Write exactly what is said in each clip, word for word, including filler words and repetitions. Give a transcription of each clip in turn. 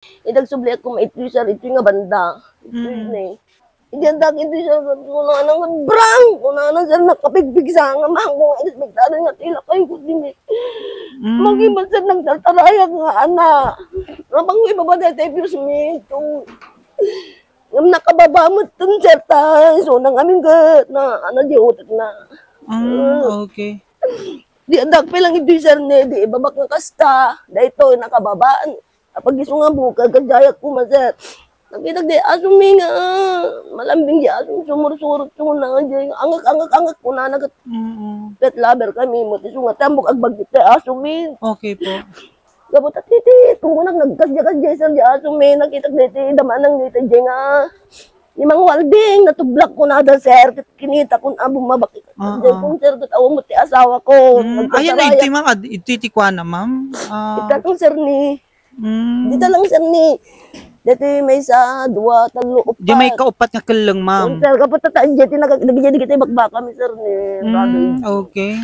Iti agsubliak koma iti, sir, iti nga banda. Iti Mm. ni. Iti adda iti, sir, kunana nga, "Brang!" Kunana, sir, nakapigpigsa nga mangko nga inspektado nga tila kayo ko din eh. Mm. Magi man, sir, nagtartarayak nga ana. Rabang ibaba dati, Diyos mio. Ngam nakababa mo itong sir, ta, so, nang amin ka, na, ano, di utak na. Mm, Ah. okay. Di, adak pa lang iti, sir, ni, di ibabak nga kasta. Dahil ito, nakababa. Apag isu nga buka, kadyayak ko, ma, sir. Nakita di aso mi nga, malambing di aso, sumursurot, suna, di, angak, angak, angak, kunana, kat, Mm. pet lover kami, mo, ti sunga, tambok, agbagit, ti aso mi. Okay po. Gabot at iti, tunggunak, nagkasya-kasya, sir, di aso mi, nakita diti, damanang diti, di nga, ni Mang Walding, natublak ko na da, sir, kat kinita ko na bumabak. Ah, Di ah. ko, sir, kat awan mo ti asawa ko. Mm, ayan, Nagkasaraya. Iti, ma'am, ad-, iti, ti kuana, ma'am. Ah. Ita kong, sir, ni, Mm. Dita lang, sir, ni. Dati may isa, dua, talo, upat. Di may kaupat nga kelleng, ma'am. Sir, kapatata, dati nag-, nag-, dati kita bakbaka mi, sir, ni. Mm, okay.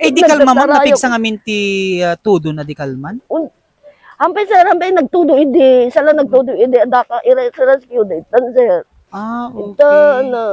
Eh, di kalman, ma'am, Nagtatarayo. Napigsa ngamin ti, ah, tudo na di kalman? Un-, hampay, sir, hampay nagtudo idi. Sala nagtudo idi. Adaka, ira-, rescue da itan, sir. Ah, okay. Ita na.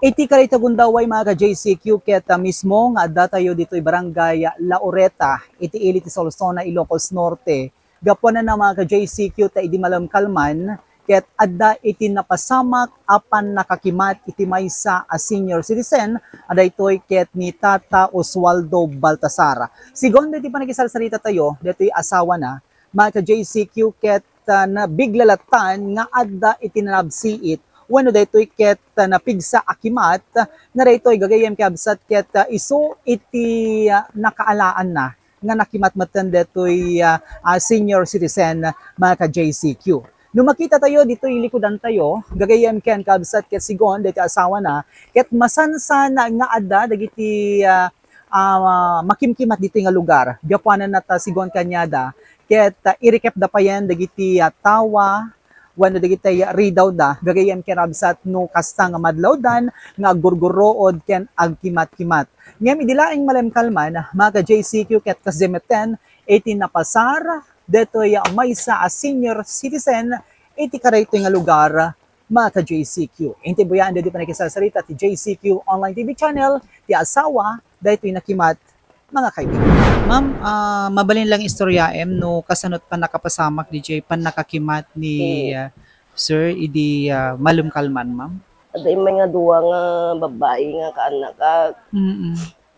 Iti karita gundaway, mga ka-J C Q, ket, ah, mismo nga adda tayo ditoy Barangay Laureta, iti ili ti Solsona, Ilocos Norte. Gapuanan na, mga ka-J C Q, ta idi malem kalman, ket adda iti napasamak a pannakakimat iti maysa a senior citizen, a daytoy ket ni Tata Oswaldo Baltasar. Sigon daytoy panakisarsarita tayo, daytoy asawa na, mga ka-J C Q, ket, ah, nabiglalatan nga adda iti nanabsiit wenno daytoy ket, ah, napigsa a kimat nga daytoy gagayyem, kabsat, ket, ah, isu iti, ah, nakaalaanna nga nakimat metten daytoy, ah, ah, senior citizen, mga ka-J C Q. No makita tayo ditoy likudan tayo, gagayyem ken kabsat ket sigon daytoy asawa na, ket masansan nga adda dagiti, ah, ah, makimkimat ditoy nga lugar. Gapuanan na ta sigon kaniada, ket, ah, irikepda payen dagiti, ah, tawa, wenno dagiti, ah, ridawda, gagayyem ken kabsat no kasta nga madlawdan nga aggurgurruod ken agkimatkimat. Ngem idi laeng malem kalman, mga ka-J C Q, ket kasdi metten iti napasar daytoy, ah, maysa a senior citizen iti kadaytoy nga lugar, mga ka-J C Q. Inti buyaen daytoy panakisarsarita ti J C Q Online T V Channel, ti asawa daytoy nakimat, mga kaibigan. Ma'am, ah, mabalin lang istoryaem no kasano't pannakapasamak diay pannakakimat ni, Oo. ah, sir, idi, ah, malem kalman, ma'am? Adda immay nga dua nga babbai nga kaannakak. Mm.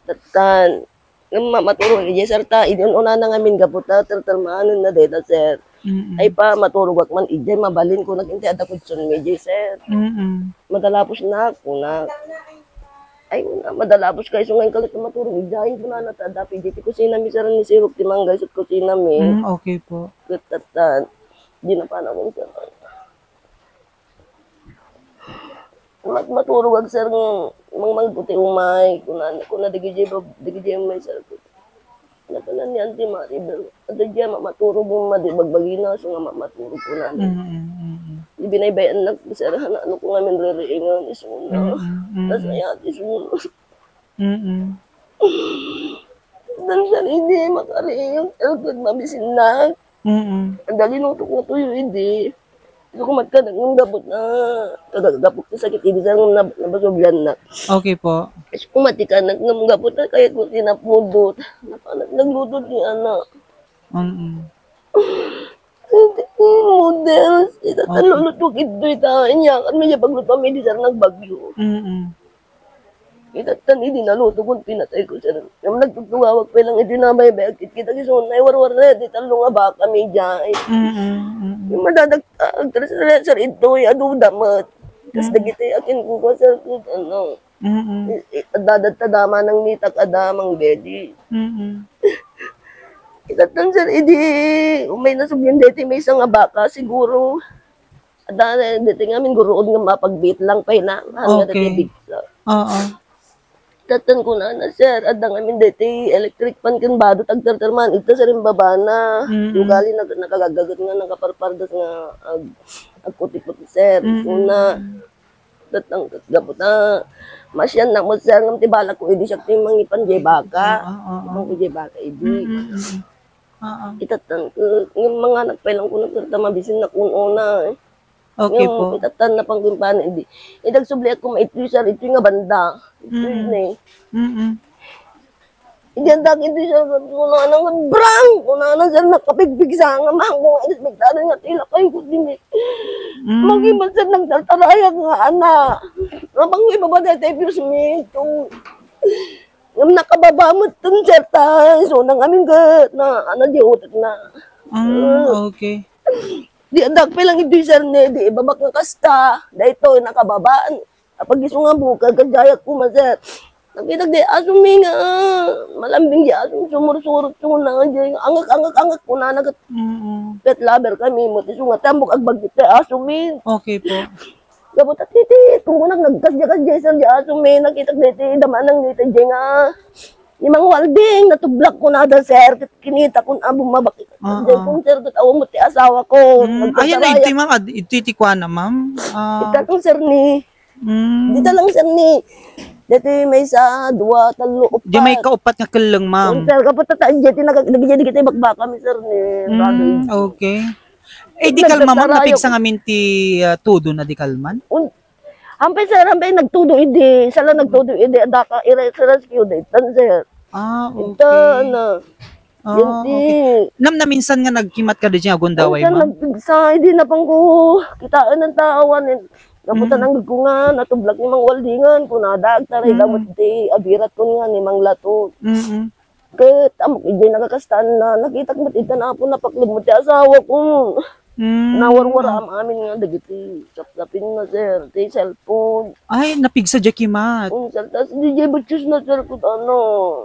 Dattan, Ngem ma-, maturog idiay, sir, ta idi un-unana ngamin gapu ta tertermaanenna dayta, sir. Mm. Ay pa, maturogak man idiay, mabalin kunak, inti adda kutson mi idiay, sir. Mm. Madalapos na, kunak. Ay, una, madalapos kay isu nga inkalit maturog idiay, kunana ta adda pay idiay ti kusina mi, sir, ni sirok ti mangga isut kusina mi. Mm, okay po. Ket tattan, di na panakon, sir. Mat-, maturog ak, sir, nga mangmangko ti umay. Kuna, kuna dagidiay bab-, dagidiay umay, sir. Napanan ni Auntie Maribel. Adda diay ma-, maturog mo madi bagbagina, so nga ma-, maturog ko na. Mm, mm, mm. Di binaybay-annak, sir, han-, ano ko ngamin ririingan, isu na. Mm, mm, mm. Tas ay, ati, isu na. Mm. Dan, sir, idi makariing, sir, ket mabisinnak. Mm. Adda linutok nga tuyo idi. Isu ko met kaniak ngem gapu ta, kada gapu ti sakit idi, sir, ngem nab-, nabasubliannak. Okay po. Isu ko met kaniak ngem gapu ta kayat ko ti napudot. Napanak nagluto ti anak. Mm. Models, ita ta luluto gidto ita, inya, ano niya pagluto mi di, sir, nagbagyo. Mm. Ita tan idi naluto kun pinatay ko, sir. Yung nagtugtugawag pa lang, iti nabaybayag, kit-, kita kisun, ay warwar na, di talo nga baka, mi jay. Mm, mm. Yung madadagtag, sir, sir, ito, ay aduda met. Tas Mm. Dagiti akin ko, sir, ano, Mm. I-, i-, adda, adda ta dama nang nitak a damang bedi. Mm. Ita tan, sir, idi umay nasublian deti maysa nga baka, siguro. Adda, deti ngamin guruod nga mapagbiit lang pay na. Haan nga deti bigsa. Okay. Oo. Ita tan kunana, sir, adda ngamin deti electric fan ken badut agterterman. Ita, sir, imbabana. Mm. Ugali nag-, nakagagaget nga nakaparpardas nga ag-, agkuti-kuti, sir. Mm. Una. Datang ket gapu ta, masiannak met, sir, ngem ti balak ko idi siak ti mangipan jay baka. Ah, ah, ah, ah. Ipan ko jay baka idi. Mm, mm, mm. Oo. Itatan ko, yung mga nagpailang ko, nagkarta, mabisin na kung una, eh. Okay Yung po. Itatan na pang kumpanya, hindi. Idag subliak ko, maitui, sir, itoy nga banda. Itoy Mm. na, eh. Mm-mm. Hindi, ang dagiti, sir, kunana nga, "Brang!" Kunana, sir, nakapigpigsa nga, "Mangko, inspektado nga tila kayo ko din, eh." Mm. Magi man, sir, nagtartarayak nga, ana. Napang ibaba na tayo, Diyos mio, ito. Ngam nakababa mo itong, sir, ta. So, nang amin ga, na, ano, di utak na. Mm, Ah. Okay. Di, ang dagpay lang ito, sir, ni, di, ibabak nga kasta. Dahil ito, nakababa. Apag isu nga buka, gajayak ko, ma, sir. Nakita di aso mi nga, malambing di aso, sumursurot, sumuna, di, angak, angak, angak, kunana ket Mm. pet lover kami, mo, ti sunga, tambok, agbagit ti aso mi. Okay po. Gabot at titi, tungkunak, nagkasya-kasya, sir, di aso mi, nakita di ti, damanang nita, di nga, ni Mang Walding, natublak ko nada, sir, ket kinita ko na bumabak. Ah, Di ah. Kun, sir, ket awan mo ti asawa ko. Mm, ayan, Nagkasaraya. Iti, ma'am, ad-, iti ti kuana, ma'am. Ah. Ita kong, sir, ni, Mm. Dita lang, sir, ni. Dati may isa, dua, talo, upat. Di may kaupat nga kelleng, ma'am. Sir, kapag tata, dati nag-, nag-, dati kita bakbaka mi, sir, ni. Mm, okay. Eh, di kalma, ma'am, napigsa ngamin ti, ah, tudo na di kalman? Un-, hampay, sir, hampay nagtudo idi. Sala nagtudo idi. Adaka, ira-, rescue da itan, sir. Ah, okay. Ita na. Ah, Yun ti. Okay. Nam-, naminsan nga nagkimat ka di agundaway, Minsan ma'am? Nagpigsa, hindi na pang ko kitaan ng tao, awan, eh. Gaputan Mm. ang ko nga, natublak ni Mang Waldingan, kunada, agtaray Mm. gamot ti abirat ko nga ni Mang Lato. Mm-mm. Ket, amok, ijay nakakastaan na, nakita ko mat ita na apo, napaklib mo ti asawa ko. Mm. Nawarwara am amin nga, dagiti sapsapin na, sir, ti cellphone. Ay, napigsa di kimat. Mm, sir, tas di jay butchus na, sir, kut ano,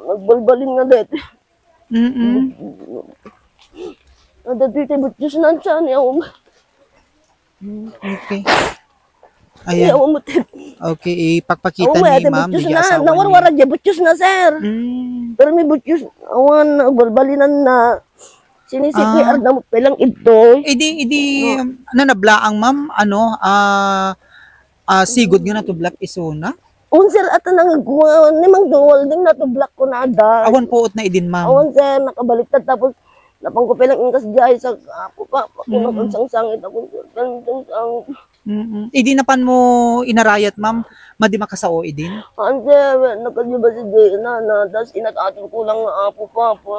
nagbalbalin nga deti. Mm-mm. Adda ditoy butchus na, saan yaw? Mm, okay. Ayan. Yaw mo, tet. Okay, ipakpakita ni ma'am, dagiti asawa ni. Nawarwara di butchus na, sir. Mm. Pero may butchus, awan, balbalinan na. Sinisi-C P R Ah. na mo, pelang idtoy. Idi, idi, No. um, nanablaang, ma'am, ano, ah, ah, sigud nga natublak isuna? Un, sir, at nang, ni Mang Duwal, ding natublak ko nada. Awan puot na idin, ma'am. Awan, sir, nakabaliktad. Tapos, napangkupay lang ingkas di ay sa, ako pa, pa, Mm. Sangit ako, sir, kan, kan, sang. Mm-mm. Idi napan mo inarayat, ma'am, madi makasao idin? Haan, sir, nakadibas di na, na, tas inat-aton ko lang nga apo, papa.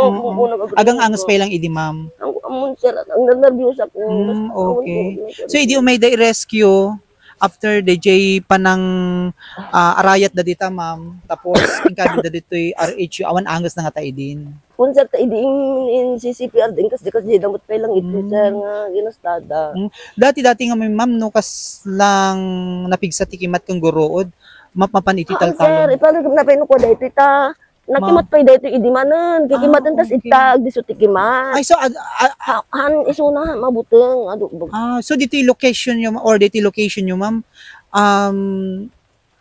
Mm-mm. Kung, kung nag-, Agang angas pa lang idi, ma'am. Ang, ang, sir, ang nerbyos ako. Mm, Basta, awan, okay. Sir, So, idi umay da i-rescue, after D J panang, ah, arayat da dita, ma'am. Tapos, inkabit da ditoy R H U, awan angas na nga ta idin. Kun, sir, ta idi in, in C C P R din, kas di, kas di, damot pa lang ito, Mm. sir, nga ginastada. Mm. Dati-dati nga may ma'am, no, kas lang napigsa ti kimat kang guruod, map-, mapan iti Ah, taltalon. Sir, ipaligam na pa ino ko, dahil ita, nakimat Ma- pa dahil ito, idi manen, kikimaten, Ah, tas okay. Ita, agdiso ti kimat. Ay, so, ag-, a-, a- Ha-, han, iso na, mabuteng, adu, bag- Ah, so dito yung location nyo, or dito yung location nyo, ma'am, um,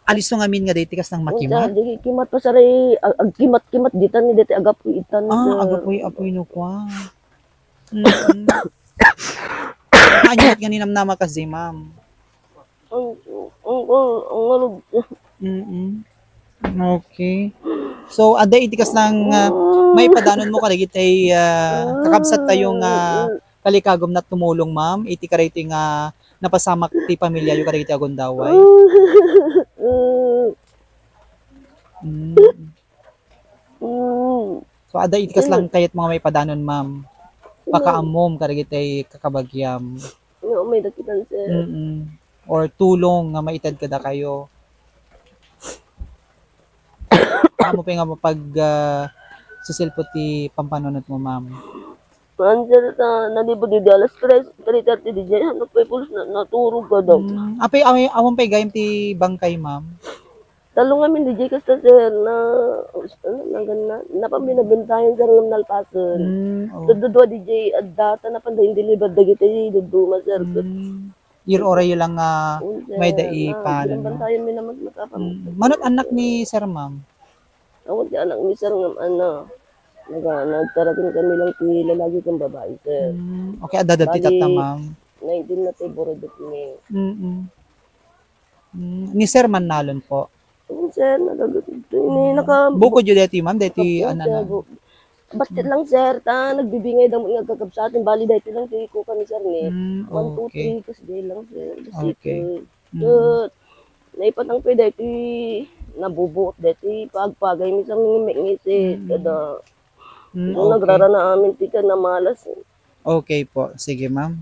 Aliso ngamin nga daytoy kas nang makimat? Unta, di kimat pa saray, ag-, agkimat-kimat ditan ni daytoy agapuy itan, Ah, sir. Agapuy-apuy no kwa. Mm. Aniat nga ninamnama kas di, ma'am? Ang, ang, ang, ang, ano, Mm-mm. Okay. So, adda iti kas nang, ah, maipadanon mo kadagiti, ah, kakabsat tayo nga kalikagum na tumulong, ma'am, iti karaytoy nga napasamak ti pamilyayo kadagiti agundaway? Mm. Mm. So, adda iti kas lang kayat mga maipadanon, ma'am. Pakaammom kadagiti kakabagiam. Nga, may dakitan, sir. Mm-mm. Or tulong nga maited kadakayo. Amo pay nga mapag, ah, sisilpo ti pampanunot mo, ma'am. Kuan, sir, ta, nalibod idi alas tres, three thirty di jay, ano pay pulos na, naturog ka daw. Mm, apay, apay, awan pay gayam ti bangkay, ma'am? Talong amin di jay kasta, sir, na, ano, nagan na, napambinabentayan, sir, ngem nalpasen. Mm, oh. Dudua di jay adda, ta napanda indeliver dagiti duduma, sir. Mm. Ket Iyur-urayo lang nga mayda ipanan, no? Bantayan mi naman makapang- Mm. Manot anak ni sir, ma'am? Awan ti anak ni sir nga, ano, naga-, nagtaragan kami lang ti lalaki ken babae, sir. Mm. Okay, adda dagiti tatta, ma'am? Bali, nineteen na ti burodok mi. Mm-mm. Mm. Ni sir man nalon po? Oo, sir, nagagat-, ni, naka- Bukod yu deti, ma'am, deti, Opo, ano sir, na? Bu-, Basket lang, sir, ta nagbibingay damo nga agkakabsaten. Bali, daytoy lang ti kuan kami, sir, ni Mm, one, two, okay. three, kas di lang, sir. Basket. Okay. Mm. Ket, naipatang pay daytoy, nabubuot daytoy, pagpagay mi sa mga mengis, eh. Mm. Kada, Mm, no, okay. Nagrarana amin ti kan namalas. Okay po. Sige, ma'am.